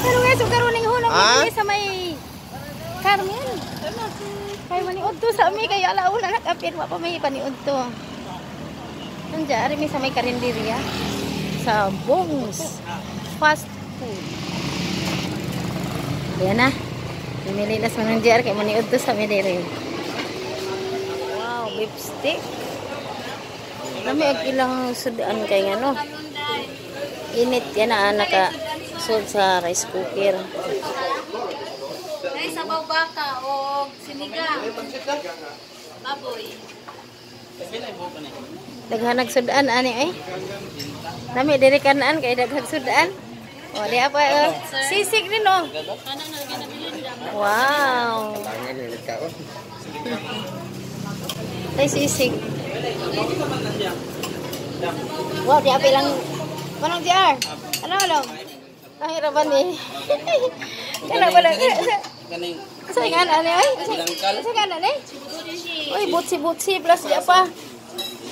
Pero guys, ug karon ning hunong ah? Sa may Carmen. Kay maniud to sa mi kay alauna nakapin wa pa may paniud to. Nandya ari mi sa may karinderya sa Bong's Fast Food. Ayan na. Pimili na sa manong GR kay maniud to sa mi diri. Wow, beef steak. Lami og ilang sudan kay ngano. Init yan na naka sud sa rice cooker. Ay, sabaw baka o sinigang. Baboy. Daghanag sudan ani ay. Lami diri kanaan kay daghang sudan. O di apa sisig din oh. Wow. Ay sisig. Wow, di apa ilang manong JR? Ano ano? Ang hirapan ni. Kana wala. Sa nga ani ay? Sa nga ani? Uy, butsi-butsi plus di apa.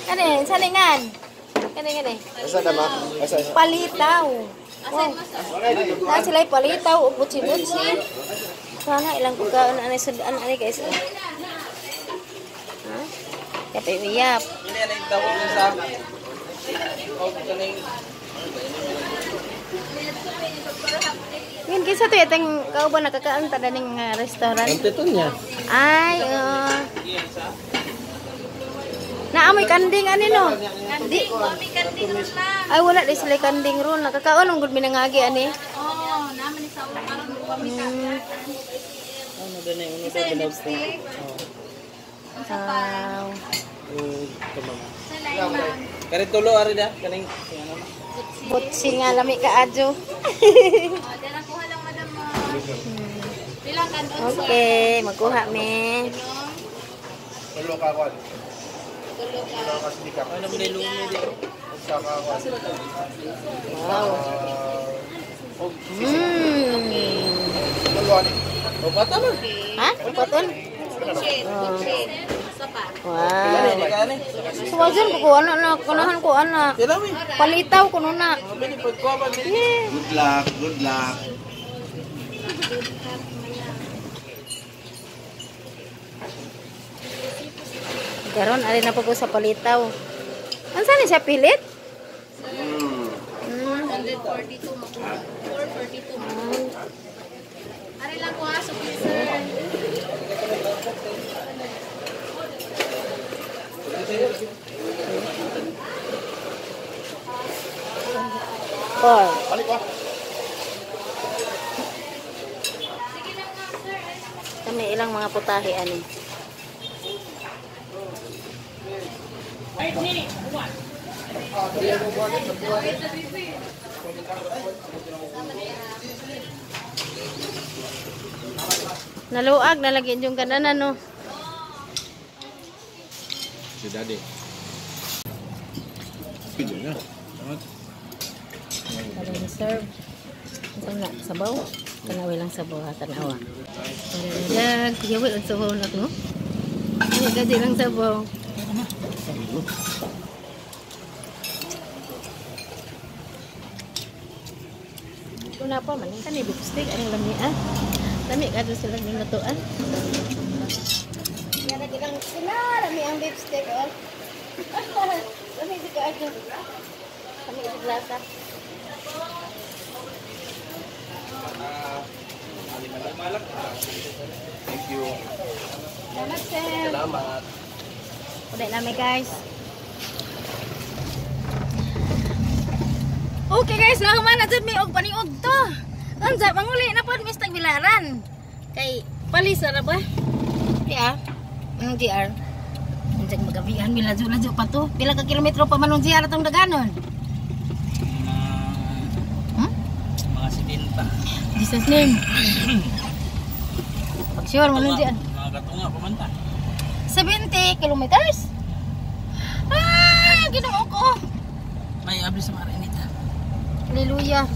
Kani, salingan. Kani kani. Asa na ma? Asa? Palitaw. Wow. Na sila palitaw ug butsi-butsi. Sana ilang kukaon ani sudan ani guys. Ha? Kapay uyap. Yun, kinsa to yatang kauban nakakaon ta daning restaurant? Ito niya. Ay, naamoy kanding ani no. Di Kami kanding ron lang. Ay wala di sila kanding ron. Nakakaon ang gud minangagi ani. Oh, naman ni sa karon kami ka. Ano ba na yung Isa yung lipstick. Wow. Sa lain ma'am. Kari tulo ari da kaning ano na. Butsi nga lami ka adyo. Oh, dala kuha lang madam mo. Bilang kanon sa Okay, magkuha mi. Tulo ka kon. Tulo ka. Ano ba lumi di? Wow. Mm. O bata man. Ha? Paton? Kitchen, kitchen. Sa pa. Wow. Di ka ani. Suwajan ko ko ana na kunahan ko ana. Sila mi. Palitaw kuno na. Bili pag ko pa bili. Yeah. Good luck, good luck. Karon ari na po ko sa palitaw. Ansa ni siya pilit? Mm. 142 makuha. 442 makuha. Ari lang kuha, so please sir. Four. Kami ilang mga putahe ani. Naluag na lagi yung kananan no. Si Daddy. Video na. Karon serve. Unsa na sabaw? Tanawi lang sabaw ha, tanawa. Dag, yawi ang sabaw na no. Ay, gadi lang sabaw. Una pa man kani beef steak ang lami ah. Lami kadto sila nilutuan. Yara gilang sila lami ang beef steak oh. Lami di kaadto. Lami di lasa. Thank you. Salamat sir. Salamat. Uday namin guys. Okay guys, nahuman na jud mi og paniud to. Unsa manguli na pod mis Tagbilaran. Kay palis na ba? Di ah. Ang GR. Unsa magabihan mi ladyo-ladyo pa to. Pila ka kilometro pa man ang GR atong daganon? Hmm? Mga 70. Jesus name. Pag sure man ang GR. Mga katunga pamanta. 70 kilometers? Ah, Ginoo ko. May abli sa marinita. Hallelujah.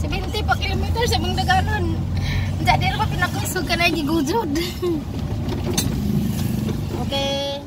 70 pa kilometers sa mga daganon. Diyan, di na pa pinakisog ka na gigujod. Okay.